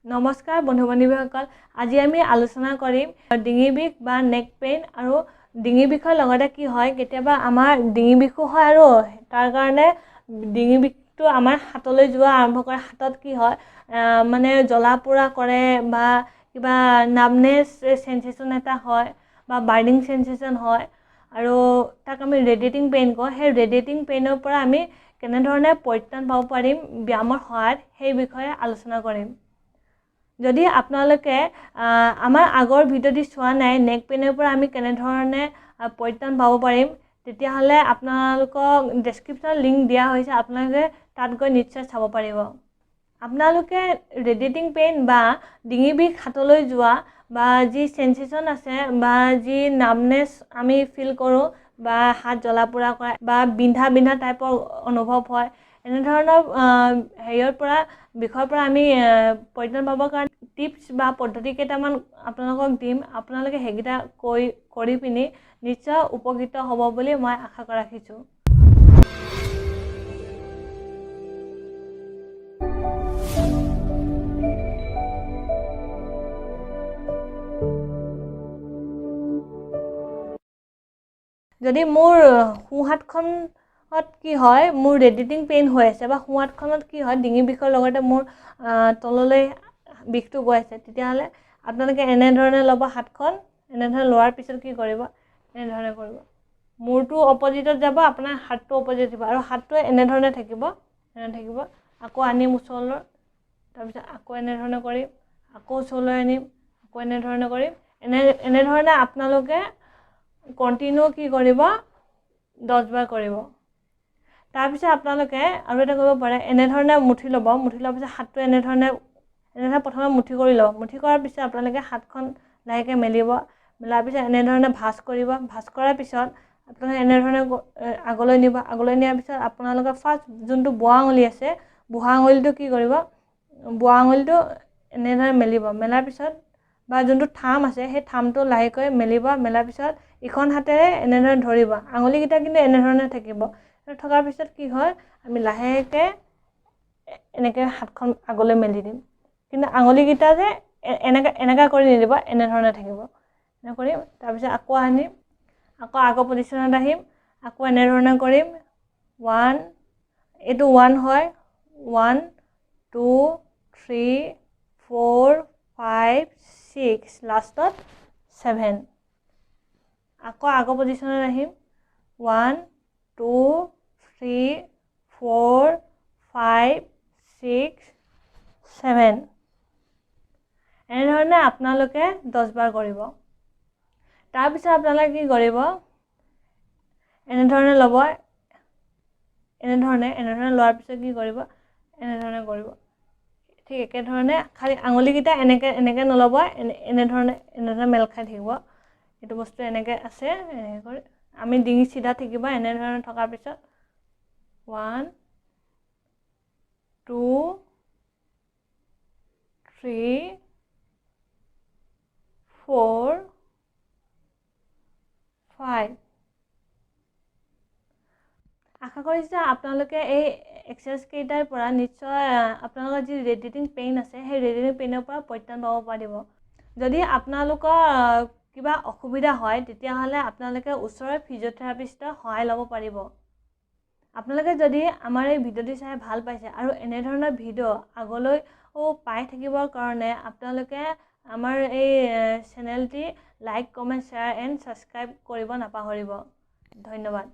নমস্কাৰ বন্ধু বান্ধৱীসকল, আজি আমি আলোচনা কৰিম ডিঙি বিষ বা নেক পেইন আৰু ডিঙি বিষৰ লগতে কি হয়, কেতিয়াবা আমাৰ ডিঙি বিষো হয় আৰু তাৰ কাৰণে ডিঙি বিষটো আমাৰ হাতলৈ যোৱা আৰম্ভ কৰে। হাতত কি হয়, মানে জ্বলা পোৰা কৰে বা কিবা নামনেছ চেনচেশ্যন এটা হয় বা বাৰ্ণিং চেনচেশ্যন হয় আৰু তাক আমি ৰেডিয়েটিং পেইন কওঁ। সেই ৰেডিয়েটিং পেইনৰ পৰা আমি কেনেধৰণে পৰিত্ৰাণ পাব পাৰিম ব্যায়ামৰ সহায়ত, সেই বিষয়ে আলোচনা কৰিম। যদি আপোনালোকে আমাৰ আগৰ ভিডিঅ'টি চোৱা নাই, নেক পেইনৰ পৰা আমি কেনেধৰণে পৰিত্ৰাণ পাব পাৰিম, তেতিয়াহ'লে আপোনালোকক ডেছক্ৰিপশ্যনত লিংক দিয়া হৈছে, আপোনালোকে তাত গৈ নিশ্চয় চাব পাৰিব। আপোনালোকে ৰেডিয়েটিং পেইন বা ডিঙি বিষ হাতলৈ যোৱা বা যি চেনচেশ্যন আছে বা যি নামনেছ আমি ফিল কৰোঁ বা হাত জ্বলা পোৰা কৰা বা বিন্ধা বিন্ধা টাইপৰ অনুভৱ হয়, এনেধৰণৰ হেৰিয়ৰ পৰা বিষৰ পৰা আমি পৰিত্ৰাণ পাবৰ কাৰণে টিপছ বা পদ্ধতি কেইটামান আপোনালোকক দিম। আপোনালোকে সেইকেইটা কৰি পিনি নিশ্চয় উপকৃত হ'ব বুলি মই আশা ৰাখিছোঁ। যদি মোৰ সোঁহাতখনত কি হয়, মোৰ ৰেডিয়েটিং পেইন হৈ আছে বা সোঁহাতখনত কি হয়, ডিঙি বিষৰ লগতে মোৰ তললৈ বিষটো গৈ আছে, তেতিয়াহ'লে আপোনালোকে এনেধৰণে ল'ব হাতখন, এনেধৰণে লোৱাৰ পিছত কি কৰিব, এনেধৰণে কৰিব, মূৰটো অপজিটত যাব, আপোনাৰ হাতটো অপজিট দিব আৰু হাতটো এনেধৰণে থাকিব, এনে থাকিব। আকৌ আনিম ওচৰলৈ, তাৰপিছত আকৌ এনেধৰণে কৰিম, আকৌ ওচৰলৈ আনিম, আকৌ এনেধৰণে কৰিম। এনেধৰণে আপোনালোকে কণ্টিনিউ কি কৰিব, 10 বাৰ কৰিব। তাৰপিছত আপোনালোকে আৰু এটা কৰিব পাৰে, এনেধৰণে মুঠি ল'ব, মুঠি লোৱাৰ পিছত হাতটো এনেধৰণে প্ৰথমে মুঠি কৰি ল'ব। মুঠি কৰাৰ পিছত আপোনালোকে হাতখন লাহেকৈ মেলিব, মেলাৰ পিছত এনেধৰণে ভাঁজ কৰিব। ভাঁজ কৰাৰ পিছত আপোনালোকে এনেধৰণে আগলৈ নিব। আগলৈ নিয়াৰ পিছত আপোনালোকে ফাৰ্ষ্ট যোনটো বুঢ়া আঙুলি আছে, বুঢ়া আঙুলিটো কি কৰিব, বুঢ়া আঙুলিটো এনেধৰণে মেলিব। মেলাৰ পিছত বা যোনটো থাম আছে, সেই থামটো লাহেকৈ মেলিব। মেলাৰ পিছত ইখন হাতেৰে এনেধৰণে ধৰিব, আঙুলিকেইটা কিন্তু এনেধৰণে থাকিব। থকাৰ পিছত কি হয়, আমি লাহেকৈ এনেকৈ হাতখন আগলৈ মেলি দিম, কিন্তু আঙুলিকেইটা যে এনেকুৱা কৰি নিদিব, এনেধৰণে থাকিব। এনে কৰিম, তাৰপিছত আকৌ আনিম, আকৌ আগৰ পজিশ্যনত আহিম, আকৌ এনেধৰণে কৰিম। 1, এইটো 1 হয়, 1 2 3 4 5 6, লাষ্টত 7। আকৌ আগৰ পজিশ্যনত আহিম, 1 2 3 4 5 6 7। এনেধৰণে আপোনালোকে 10 বাৰ কৰিব। তাৰপিছত আপোনালোকে কি কৰিব, এনেধৰণে ল'ব, এনেধৰণে লোৱাৰ পিছত কি কৰিব, এনেধৰণে কৰিব। ঠিক একেধৰণে, খালি আঙুলিকেইটা এনেকৈ নল'ব, এনেধৰণে মেল খাই থাকিব। এইটো বস্তু এনেকৈ আছে, এনেকৈ কৰি আমি ডিঙি চিধা থাকিব। এনেধৰণে থকাৰ পিছত 1 2 3 4 5। আশা কৰিছোঁ আপোনালোকে এই এক্সাৰচাইজ কেইটাৰ পৰা নিশ্চয় আপোনালোকৰ যি ৰেডিয়েটিং পেইন আছে, সেই ৰেডিয়েটিং পেইনৰ পৰা পৰিত্ৰাণ পাব পাৰিব। যদি আপোনালোকৰ কিবা অসুবিধা হয়, তেতিয়াহ'লে আপোনালোকে ওচৰৰ ফিজিঅ'থেৰাপিষ্টৰ সহায় ল'ব পাৰিব। আপোনালোকে যদি আমাৰ এই ভিডিঅ'টি চাই ভাল পাইছে আৰু এনেধৰণৰ ভিডিঅ' আগলৈও পাই থাকিবৰ কাৰণে আপোনালোকে আমাৰ এই চেনেলটি like, comment, share and subscribe কৰিব নাপাহৰিব। ধন্যবাদ।